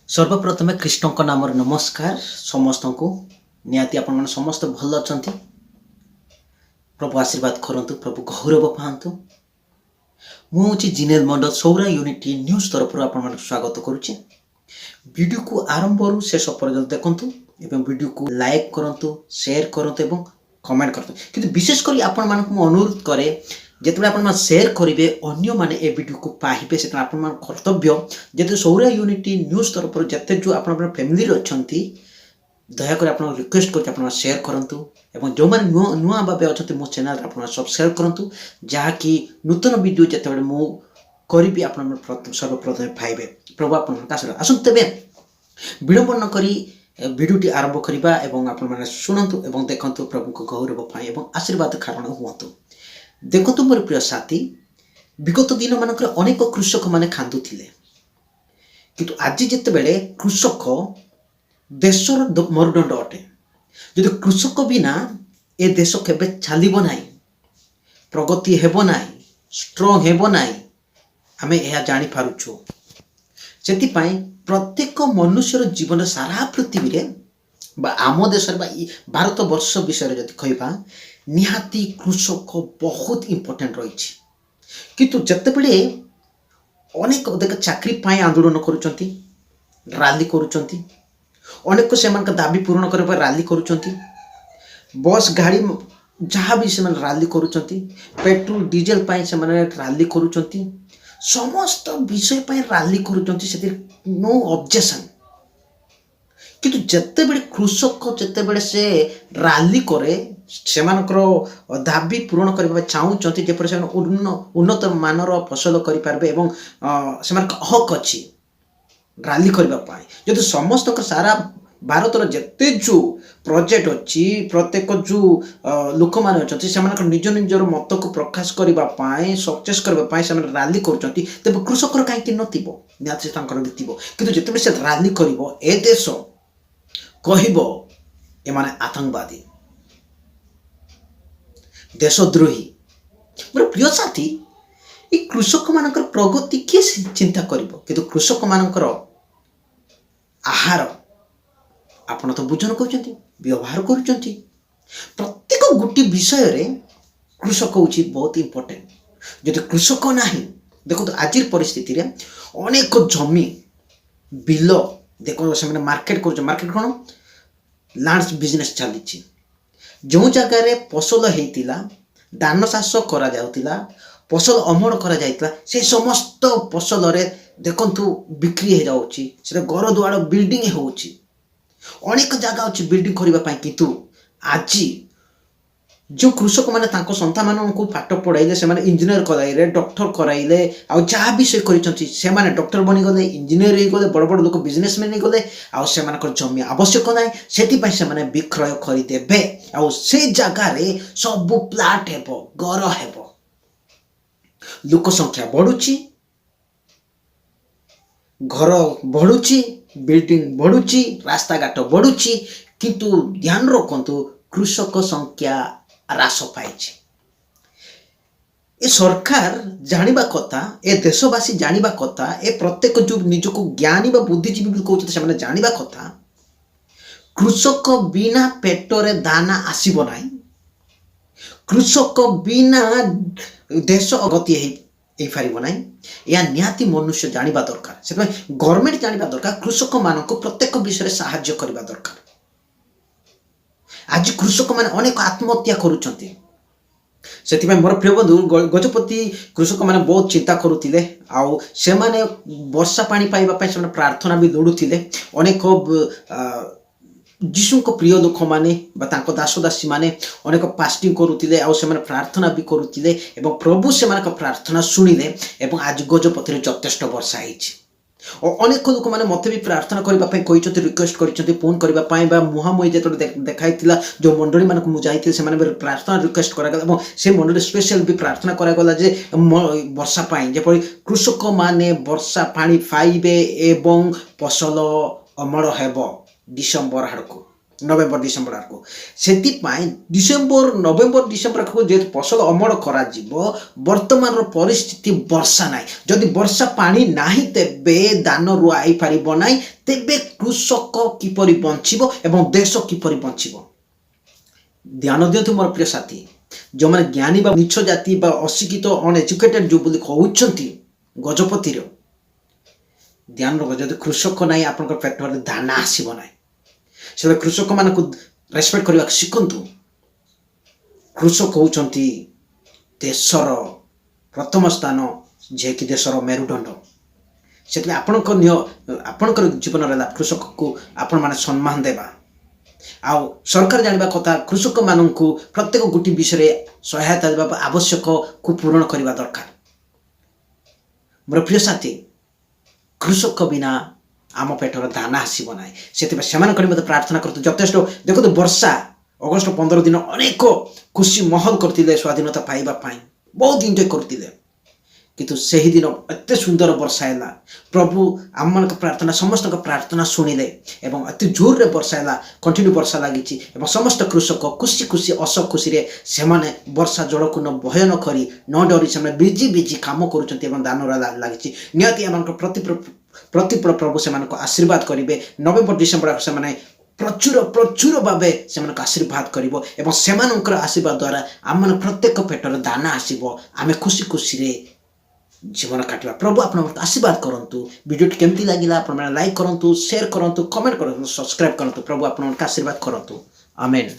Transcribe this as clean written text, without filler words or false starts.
ସର୍ବପ୍ରଥମେ ଖ୍ରୀଷ୍ଟଙ୍କ ନାମରେ ନମସ୍କାର ସମସ୍ତଙ୍କୁ। ନିହାତି ଆପଣମାନେ ସମସ୍ତେ ଭଲ ଅଛନ୍ତି। ପ୍ରଭୁ ଆଶୀର୍ବାଦ କରନ୍ତୁ, ପ୍ରଭୁ ଗୌରବ ପାଆନ୍ତୁ। ମୁଁ ହେଉଛି ଜିନେଲ ମଣ୍ଡଳ, ସୌରା ୟୁନିଟି ନ୍ୟୁଜ୍ ତରଫରୁ ଆପଣମାନଙ୍କୁ ସ୍ୱାଗତ କରୁଛି। ଭିଡ଼ିଓକୁ ଆରମ୍ଭରୁ ଶେଷ ପର୍ଯ୍ୟନ୍ତ ଦେଖନ୍ତୁ ଏବଂ ଭିଡ଼ିଓକୁ ଲାଇକ୍ କରନ୍ତୁ, ସେୟାର କରନ୍ତୁ ଏବଂ କମେଣ୍ଟ କରନ୍ତୁ। କିନ୍ତୁ ବିଶେଷ କରି ଆପଣମାନଙ୍କୁ ମୁଁ ଅନୁରୋଧ କରେ, ଯେତେବେଳେ ଆପଣମାନେ ସେୟାର କରିବେ, ଅନ୍ୟମାନେ ଏ ଭିଡ଼ିଓକୁ ପାଇବେ। ସେତେବେଳେ ଆପଣମାନଙ୍କ କର୍ତ୍ତବ୍ୟ, ଯେହେତୁ ସୌରା ୟୁନିଟି ନ୍ୟୁଜ୍ ତରଫରୁ ଯେତେ ଯେଉଁ ଆପଣଙ୍କର ଫ୍ୟାମିଲିରେ ଅଛନ୍ତି, ଦୟାକରି ଆପଣଙ୍କୁ ରିକ୍ୱେଷ୍ଟ କରୁଛି, ଆପଣ ସେୟାର କରନ୍ତୁ ଏବଂ ଯେଉଁମାନେ ନୂଆ ନୂଆ ଭାବେ ଅଛନ୍ତି ମୋ ଚ୍ୟାନେଲରେ, ଆପଣ ସବସ୍କ୍ରାଇବ୍ କରନ୍ତୁ, ଯାହାକି ନୂତନ ଭିଡ଼ିଓ ଯେତେବେଳେ ମୁଁ କରିବି, ଆପଣ ସର୍ବପ୍ରଥମେ ପାଇବେ। ପ୍ରଭୁ ଆପଣଙ୍କ ଆଶୀର୍ବାଦ। ଆସନ୍ତୁ ତେବେ ବିଳମ୍ବ ନ କରି ଭିଡ଼ିଓଟି ଆରମ୍ଭ କରିବା ଏବଂ ଆପଣମାନେ ଶୁଣନ୍ତୁ ଏବଂ ଦେଖନ୍ତୁ, ପ୍ରଭୁଙ୍କ ଗୌରବ ପାଇଁ ଏବଂ ଆଶୀର୍ବାଦ କାରଣ ହୁଅନ୍ତୁ। ଦେଖନ୍ତୁ ମୋର ପ୍ରିୟ ସାଥୀ, ବିଗତ ଦିନମାନଙ୍କରେ ଅନେକ କୃଷକମାନେ କାନ୍ଦୁଥିଲେ। କିନ୍ତୁ ଆଜି ଯେତେବେଳେ କୃଷକ ଦେଶର ମରୁଦଣ୍ଡ ଅଟେ, ଯଦି କୃଷକ ବିନା ଏ ଦେଶ କେବେ ଚାଲିବ ନାହିଁ, ପ୍ରଗତି ହେବ ନାହିଁ, ଷ୍ଟ୍ରଙ୍ଗ ହେବ ନାହିଁ, ଆମେ ଏହା ଜାଣିପାରୁଛୁ। ସେଥିପାଇଁ ପ୍ରତ୍ୟେକ ମନୁଷ୍ୟର ଜୀବନ ସାରା ପୃଥିବୀରେ ବା ଆମ ଦେଶରେ ବା ଭାରତ ବର୍ଷ ବିଷୟରେ ଯଦି କହିବା, ନିହାତି କୃଷକ ବହୁତ ଇମ୍ପୋର୍ଟାଣ୍ଟ ରହିଛି। କିନ୍ତୁ ଯେତେବେଳେ ଅନେକ ଦେଖ ଚାକିରି ପାଇଁ ଆନ୍ଦୋଳନ କରୁଛନ୍ତି, ରାଲି କରୁଛନ୍ତି, ଅନେକ ସେମାନଙ୍କ ଦାବି ପୂରଣ କରିବା ପାଇଁ ରାଲି କରୁଛନ୍ତି, ବସ୍ ଗାଡ଼ି ଯାହା ବି ସେମାନେ ରାଲି କରୁଛନ୍ତି, ପେଟ୍ରୋଲ ଡିଜେଲ ପାଇଁ ସେମାନେ ରାଲି କରୁଛନ୍ତି, ସମସ୍ତ ବିଷୟ ପାଇଁ ରାଲି କରୁଛନ୍ତି, ସେଥିରେ ନୋ ଅବଜେକ୍ସନ୍। କିନ୍ତୁ ଯେତେବେଳେ କୃଷକ ଯେତେବେଳେ ସେ ରାଲି କରେ, ସେମାନଙ୍କର ଦାବି ପୂରଣ କରିବା ପାଇଁ ଚାହୁଁଛନ୍ତି, ଯେପରି ସେମାନେ ଉନ୍ନତ ମାନର ଫସଲ କରିପାରିବେ ଏବଂ ସେମାନଙ୍କ ହକ୍ ଅଛି ରାଲି କରିବା ପାଇଁ। ଯଦି ସମସ୍ତଙ୍କ ସାରା ଭାରତର ଯେତେ ଯେଉଁ ପ୍ରୋଜେକ୍ଟ ଅଛି, ପ୍ରତ୍ୟେକ ଯେଉଁ ଲୋକମାନେ ଅଛନ୍ତି, ସେମାନଙ୍କର ନିଜ ନିଜର ମତକୁ ପ୍ରକାଶ କରିବା ପାଇଁ, ସକ୍ସେସ୍ କରିବା ପାଇଁ ସେମାନେ ରାଲି କରୁଛନ୍ତି, ତେବେ କୃଷକର କାହିଁକି ନଥିବ? ନିହାତି ତାଙ୍କର ବି ଥିବ। କିନ୍ତୁ ଯେତେବେଳେ ସେ ରାଲି କରିବ, ଏ ଦେଶ କହିବ ଏମାନେ ଆତଙ୍କବାଦୀ, ଦେଶଦ୍ରୋହୀ। ମୋର ପ୍ରିୟ ସାଥୀ, ଏଇ କୃଷକମାନଙ୍କର ପ୍ରଗତି କିଏ ଚିନ୍ତା କରିବ? କିନ୍ତୁ କୃଷକମାନଙ୍କର ଆହାର ଆପଣ ତ ଭୋଜନ କରୁଛନ୍ତି, ବ୍ୟବହାର କରୁଛନ୍ତି। ପ୍ରତ୍ୟେକ ଗୋଟିଏ ବିଷୟରେ କୃଷକ ହେଉଛି ବହୁତ ଇମ୍ପୋର୍ଟାଣ୍ଟ। ଯଦି କୃଷକ ନାହିଁ, ଦେଖନ୍ତୁ ଆଜିର ପରିସ୍ଥିତିରେ ଅନେକ ଜମି ବିଲ ଦେଖ ସେମାନେ ମାର୍କେଟ କରୁଛନ୍ତି। ମାର୍କେଟ କ'ଣ? ଲ୍ୟାଣ୍ଡ ବିଜନେସ୍ ଚାଲିଛି। ଯେଉଁ ଜାଗାରେ ଫସଲ ହେଇଥିଲା, ଧାନ ଚାଷ କରାଯାଉଥିଲା, ଫସଲ ଅମଳ କରାଯାଇଥିଲା, ସେ ସମସ୍ତ ଫସଲରେ ଦେଖନ୍ତୁ ବିକ୍ରି ହେଇଯାଉଛି। ସେଟା ଘର ଦୁଆର ବିଲ୍ଡିଂ ହେଉଛି। ଅନେକ ଜାଗା ଅଛି ବିଲ୍ଡିଂ କରିବା ପାଇଁ। କିନ୍ତୁ ଆଜି ଯେଉଁ କୃଷକମାନେ ତାଙ୍କ ସନ୍ତାନମାନଙ୍କୁ ପାଠ ପଢ଼ାଇଲେ, ସେମାନେ ଇଞ୍ଜିନିୟର କରାଇଲେ, ଡକ୍ଟର କରାଇଲେ, ଆଉ ଯାହା ବି ସେ କରିଛନ୍ତି, ସେମାନେ ଡକ୍ଟର ବନିଗଲେ, ଇଞ୍ଜିନିୟର ହେଇଗଲେ, ବଡ଼ ବଡ଼ ଲୋକ, ବିଜନେସମ୍ୟାନ୍ ହେଇଗଲେ, ଆଉ ସେମାନଙ୍କର ଜମି ଆବଶ୍ୟକ ନାହିଁ। ସେଥିପାଇଁ ସେମାନେ ବିକ୍ରୟ କରିଦେବେ ଆଉ ସେ ଜାଗାରେ ସବୁ ପ୍ଲାଟ ହେବ, ଘର ହେବ। ଲୋକ ସଂଖ୍ୟା ବଢ଼ୁଛି, ଘର ବଢ଼ୁଛି, ବିଲ୍ଡିଂ ବଢ଼ୁଛି, ରାସ୍ତାଘାଟ ବଢ଼ୁଛି, କିନ୍ତୁ ଧ୍ୟାନ ରଖନ୍ତୁ, କୃଷକ ସଂଖ୍ୟା ହ୍ରାସ ପାଇଛି। ଏ ସରକାର ଜାଣିବା କଥା, ଏ ଦେଶବାସୀ ଜାଣିବା କଥା, ଏ ପ୍ରତ୍ୟେକ ଯେଉଁ ନିଜକୁ ଜ୍ଞାନୀ ବା ବୁଦ୍ଧିଜୀବୀ ବୋଲି କହୁଛନ୍ତି, ସେମାନେ ଜାଣିବା କଥା, କୃଷକ ବିନା ପେଟରେ ଦାନା ଆସିବ ନାହିଁ। କୃଷକ ବିନା ଦେଶ ଗତି ହେଇପାରିବ ନାହିଁ। ଏହା ନିହାତି ମନୁଷ୍ୟ ଜାଣିବା ଦରକାର। ସେଥିପାଇଁ ଗଭର୍ଣ୍ଣମେଣ୍ଟ ଜାଣିବା ଦରକାର, କୃଷକମାନଙ୍କୁ ପ୍ରତ୍ୟେକ ବିଷୟରେ ସାହାଯ୍ୟ କରିବା ଦରକାର। ଆଜି କୃଷକମାନେ ଅନେକ ଆତ୍ମହତ୍ୟା କରୁଛନ୍ତି। ସେଥିପାଇଁ ମୋର ପ୍ରିୟ ବନ୍ଧୁ, ଗଜପତି କୃଷକମାନେ ବହୁତ ଚିନ୍ତା କରୁଥିଲେ ଆଉ ସେମାନେ ବର୍ଷା ପାଣି ପାଇବା ପାଇଁ ସେମାନେ ପ୍ରାର୍ଥନା ବି ଲୋଡ଼ୁଥିଲେ। ଅନେକ ଯୀଶୁଙ୍କ ପ୍ରିୟ ଲୋକମାନେ ବା ତାଙ୍କ ଦାସ ଦାସୀମାନେ ଅନେକ ଫାଷ୍ଟିଂ କରୁଥିଲେ ଆଉ ସେମାନେ ପ୍ରାର୍ଥନା ବି କରୁଥିଲେ ଏବଂ ପ୍ରଭୁ ସେମାନଙ୍କ ପ୍ରାର୍ଥନା ଶୁଣିଲେ ଏବଂ ଆଜି ଗଜପତିରେ ଯଥେଷ୍ଟ ବର୍ଷା ହେଇଛି। ଓ ଅନେକ ଲୋକମାନେ ମୋତେ ବି ପ୍ରାର୍ଥନା କରିବା ପାଇଁ କହିଛନ୍ତି, ରିକ୍ୱେଷ୍ଟ କରିଛନ୍ତି ଫୋନ୍ କରିବା ପାଇଁ ବା ମୁହାଁମୁହିଁ ଯେତେବେଳେ ଦେଖାଇଥିଲା, ଯେଉଁ ମଣ୍ଡଳୀମାନଙ୍କୁ ମୁଁ ଯାଇଥିଲି, ସେମାନେ ବି ପ୍ରାର୍ଥନା ରିକ୍ୱେଷ୍ଟ କରାଗଲା ଏବଂ ସେ ମଣ୍ଡଳୀ ସ୍ପେଶାଲ ବି ପ୍ରାର୍ଥନା କରାଗଲା ଯେ ବର୍ଷା ପାଇଁ, ଯେପରି କୃଷକମାନେ ବର୍ଷା ପାଣି ପାଇବେ ଏବଂ ଫସଲ ଅମଳ ହେବ ଡିସେମ୍ବର ଆଡ଼କୁ। ନଭେମ୍ବର ଡିସେମ୍ବର ଆଡ଼କୁ। ସେଥିପାଇଁ ଡିସେମ୍ବର, ନଭେମ୍ବର ଡିସେମ୍ବର ଆଡ଼କୁ ଯେହେତୁ ଫସଲ ଅମଳ କରାଯିବ, ବର୍ତ୍ତମାନର ପରିସ୍ଥିତି ବର୍ଷା ନାହିଁ। ଯଦି ବର୍ଷା ପାଣି ନାହିଁ, ତେବେ ଧାନ ରୁଆ ହେଇପାରିବ ନାହିଁ। ତେବେ କୃଷକ କିପରି ବଞ୍ଚିବ ଏବଂ ଦେଶ କିପରି ବଞ୍ଚିବ? ଧ୍ୟାନ ଦିଅନ୍ତୁ ମୋର ପ୍ରିୟ ସାଥୀ। ଯେଉଁମାନେ ଜ୍ଞାନୀ ବା ନିଚ ଜାତି ବା ଅଶିକ୍ଷିତ, ଅନଏଜୁକେଟେଡ୍ ଯେଉଁ ବୋଲି କହୁଛନ୍ତି ଗଜପତିର, ଧ୍ୟାନ ରଖ, ଯଦି କୃଷକ ନାହିଁ, ଆପଣଙ୍କ ପେଟରେ ଦାନା ଆସିବ ନାହିଁ। ସେତେବେଳେ କୃଷକମାନଙ୍କୁ ରେସପେକ୍ଟ କରିବାକୁ ଶିଖନ୍ତୁ। କୃଷକ ହେଉଛନ୍ତି ଦେଶର ପ୍ରଥମ ସ୍ଥାନ, ଯିଏକି ଦେଶର ମେରୁଦଣ୍ଡ। ସେଥିପାଇଁ ଆପଣଙ୍କ ନିୟ ଆପଣଙ୍କର ଜୀବନରେ ହେଲା କୃଷକକୁ ଆପଣମାନେ ସମ୍ମାନ ଦେବା। ଆଉ ସରକାର ଜାଣିବା କଥା, କୃଷକମାନଙ୍କୁ ପ୍ରତ୍ୟେକ ଗୋଟି ବିଷୟରେ ସହାୟତା ଦେବା ଆବଶ୍ୟକକୁ ପୂରଣ କରିବା ଦରକାର। ମୋର ପ୍ରିୟ ସାଥୀ, କୃଷକ ବିନା ଆମ ପେଟର ଦାନା ଆସିବ ନାହିଁ। ସେଥିପାଇଁ ସେମାନଙ୍କ ନିମନ୍ତେ ପ୍ରାର୍ଥନା କରନ୍ତୁ ଯଥେଷ୍ଟ। ଦେଖନ୍ତୁ, ବର୍ଷା ଅଗଷ୍ଟ 15 ଦିନ ଅନେକ ଖୁସି ମହଲ କରିଥିଲେ, ସ୍ୱାଧୀନତା ପାଇବା ପାଇଁ ବହୁତ ଏନ୍ଜୟ କରୁଥିଲେ। କିନ୍ତୁ ସେହିଦିନ ଏତେ ସୁନ୍ଦର ବର୍ଷା ହେଲା। ପ୍ରଭୁ ଆମମାନଙ୍କ ପ୍ରାର୍ଥନା, ସମସ୍ତଙ୍କ ପ୍ରାର୍ଥନା ଶୁଣିଲେ ଏବଂ ଅତି ଜୋରରେ ବର୍ଷା ହେଲା। କଣ୍ଟିନ୍ୟୁ ବର୍ଷା ଲାଗିଛି ଏବଂ ସମସ୍ତ କୃଷକ ଖୁସି ଖୁସି, ହସ ଖୁସିରେ ସେମାନେ ବର୍ଷା ଜଳକୁ ନ ଭୟ ନ କରି, ନ ଡରି ସେମାନେ ଭିଜି ଭିଜି କାମ କରୁଛନ୍ତି ଏବଂ ଧାନ ଲାଗିଛି। ନିହାତି ଏମାନଙ୍କ ପ୍ରତି ପ୍ରତିପଳ ପ୍ରଭୁ ସେମାନଙ୍କୁ ଆଶୀର୍ବାଦ କରିବେ। ନଭେମ୍ବର ଡିସେମ୍ବର ସେମାନେ ପ୍ରଚୁର ପ୍ରଚୁର ଭାବେ ସେମାନଙ୍କୁ ଆଶୀର୍ବାଦ କରିବ ଏବଂ ସେମାନଙ୍କର ଆଶୀର୍ବାଦ ଦ୍ୱାରା ଆମମାନ ପ୍ରତ୍ୟେକ ପେଟରେ ଦାନା ଆସିବ। ଆମେ ଖୁସି ଖୁସିରେ ଜୀବନ କାଟିବା। ପ୍ରଭୁ ଆପଣଙ୍କୁ ଆଶୀର୍ବାଦ କରନ୍ତୁ। ଭିଡ଼ିଓଟି କେମିତି ଲାଗିଲା, ଆପଣମାନେ ଲାଇକ୍ କରନ୍ତୁ, ସେୟାର କରନ୍ତୁ, କମେଣ୍ଟ କରନ୍ତୁ, ସବସ୍କ୍ରାଇବ୍ କରନ୍ତୁ। ପ୍ରଭୁ ଆପଣଙ୍କୁ ଆଶୀର୍ବାଦ କରନ୍ତୁ। ଆମେନ୍।